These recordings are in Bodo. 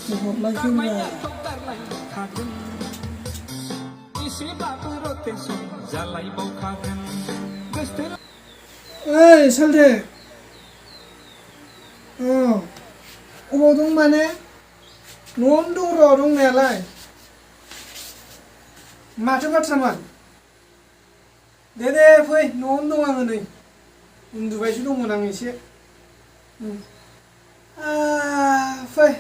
हरलायखोब्रा ओइ सालथे अबाव दं माने न'आवनो दं र' दंनायालाय माथो बाथ्रामोन दे फै न'आवनो दं आङो नै उन्दुबायसो दंमोन आं एसे फै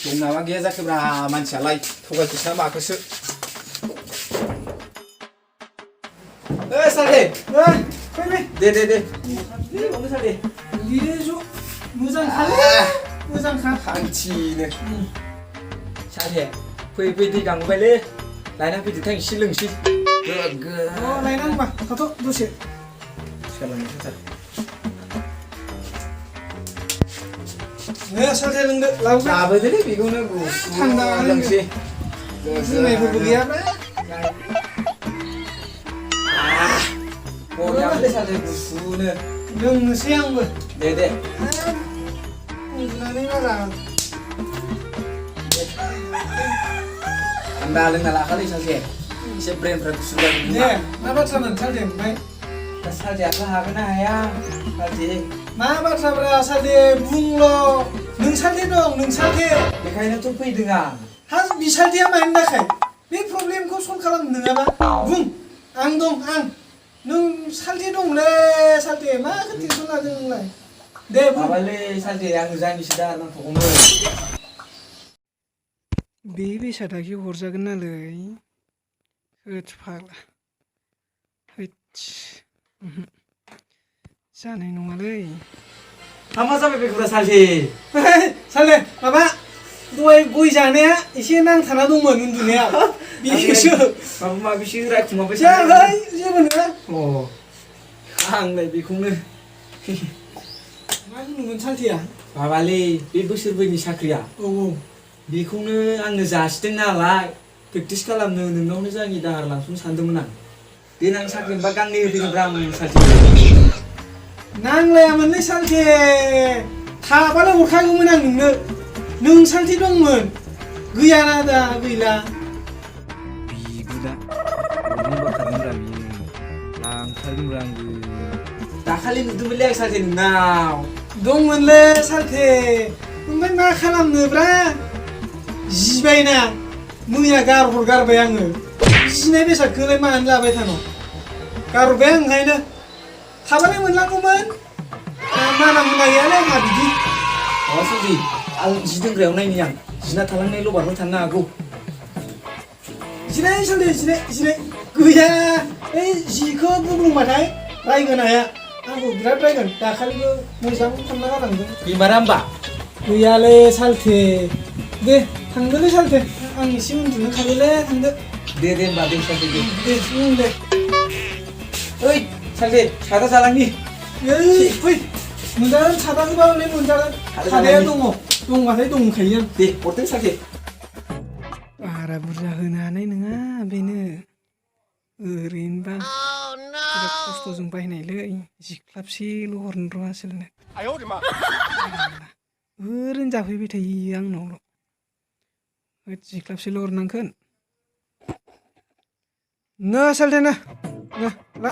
दं नामा गैया जाखोब्रा मानसियालाय थगायखोसो ना माखोसो सालथे फै दे सालथे बियो ज' मोजांखा खांथिनो सालथे फै दै गांबायलै लायना फैदो थां एसे लोंसै गोग्गो लायना होनबा थाथ' दसे सोलांनो सालथे लोंदो लाबोदोलै बेखौनो थान्दा लोंसै जुमायफोरबो गैयाब्रा बरियालै सालथे गुसुनो लोंनोसै आंबो दे उन्दुनानै बारा थान्दा लोंना लाखालै सालथे एसे ब्रेनफ्रा गुसु जागोन दे मा बाथ्रामोन सालथे ओमफ्राय दा सालथेआथ' हागोन ना हाया सालथे मा बाथ्राब्रा सालथे बुंल' नोंसालथे दं नोंसालथे बेखायनोथ' फैदों आं हा बिसालथेया मानि थाखाय बे प्रब्लेमखौ सल्भ खालामनो नङाबा बुं आं दं नों सालथे दंलै सालथे माखौ टेनसन लादों नोंलाय दे बुं माबालै सालथे आं जानिसो दा नांथ'गौमोन बे बेसादाखि हरजागोन नालै होद फाग्ला जानाय नङालै मा जाबाय बेखौरा सालथे सालथे माबा दहाय गय जानाया एसे नांथाना दंमोन उन्दुनाया बेसो माबा माबिसो रायखुमाबाय जाबाय जेबो नङा आंलाय बेखौनो मा होनोमोन सालथेया माबालै बे बोसोरब्रैनि साख्रिया बेखौनो आंनो जासिदों नालाय प्रेक्टिस खालामनो नोंनावनो जाङि दाहार लांस'नो सानदोंमोन आं देनां साख्रि मोनबा गांनै होफैगोनब्रा आं सालथे नांलायामोनलै सालथे थाबालाय हरखागौमोन आं नों सालथे दंमोन गैयाना दा गैला बिगुदा हरनो बाखादोंब्रा बियो लांथारगोनब्रा आंबो दाखालि नुदोंमोनलै आं सालथे नोंनाव दंमोनलै सालथे ओमफ्राय मा खालामनोब्रा जिबायना मैया गारबाय आङो जिनाय बेसादखौलाय मानो लाबाय थानो गारबाय आं ओंखायनो थाबालाय मोनलांगौमोन माना मुना गैयालै आंहा बिदि सालथे आं जि दोनग्रायाव नायनि आं जिना थालांनाय लबारबो थानो हागौ जिराय सालथे जिराय गैया ओइ जिखौ बुंबाथाय रायगोन हाया आंखौ बिराद रायगोन दाखालिबो मोजां खालामना गालांदों गैमारा होमबा गैयालै सालथे दे थांदोलै सालथे आं एसे उन्दुनो खारोलै थांदो दे होमबा दे सालथे दे दे ओइ सालथे सादा जालांनि फै मोनजागोन सादाखौबा हले मोनजागोन सादाया दंबाथाय दंखायो दे हरदो सालथे बारा बुरजा होनो हानाय नङा बेनो ओरैनोबा बिराद खस्थ'जों बायनायलै जिख्लाबसेल' हरनो र' आसोलनो ओरैनो जाफैबाय थायो आंनावल' जिख्लाबसेल' हरनांगोन ना सालथे ना ला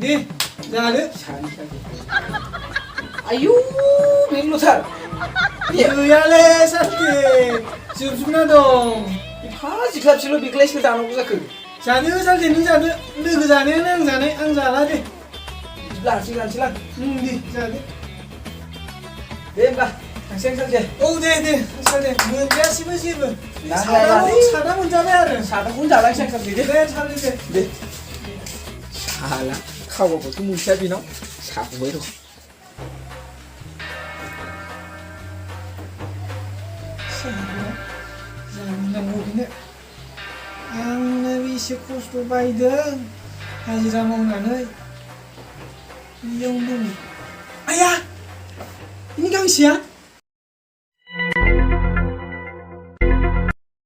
दे जादो आयु बेल'थार गैयालै सालथे जोबजोबना दं एफा जिख्लाबसेल' बेखौलाय सोर दानांगौ जाखो जादो सालथे नों जादो लोगो जानायानो आं जानाय आं जाला दे लानोसैलां दे जादो दे होमबा थांसै आं सालथे दे सालथे मोनजायासैबो जेबो सादा मोनजाबाय आरो सादाखौनो जालांसै आं सालथे दे सालथे दे साला खावाबाथ' मोनखाया बेनाव साबबाय र' जानांगौ बेनो आंनो बेसे खस्थ' बायदों हाजिरा मावनानै बेयावनो दं आया बेनि गांसेया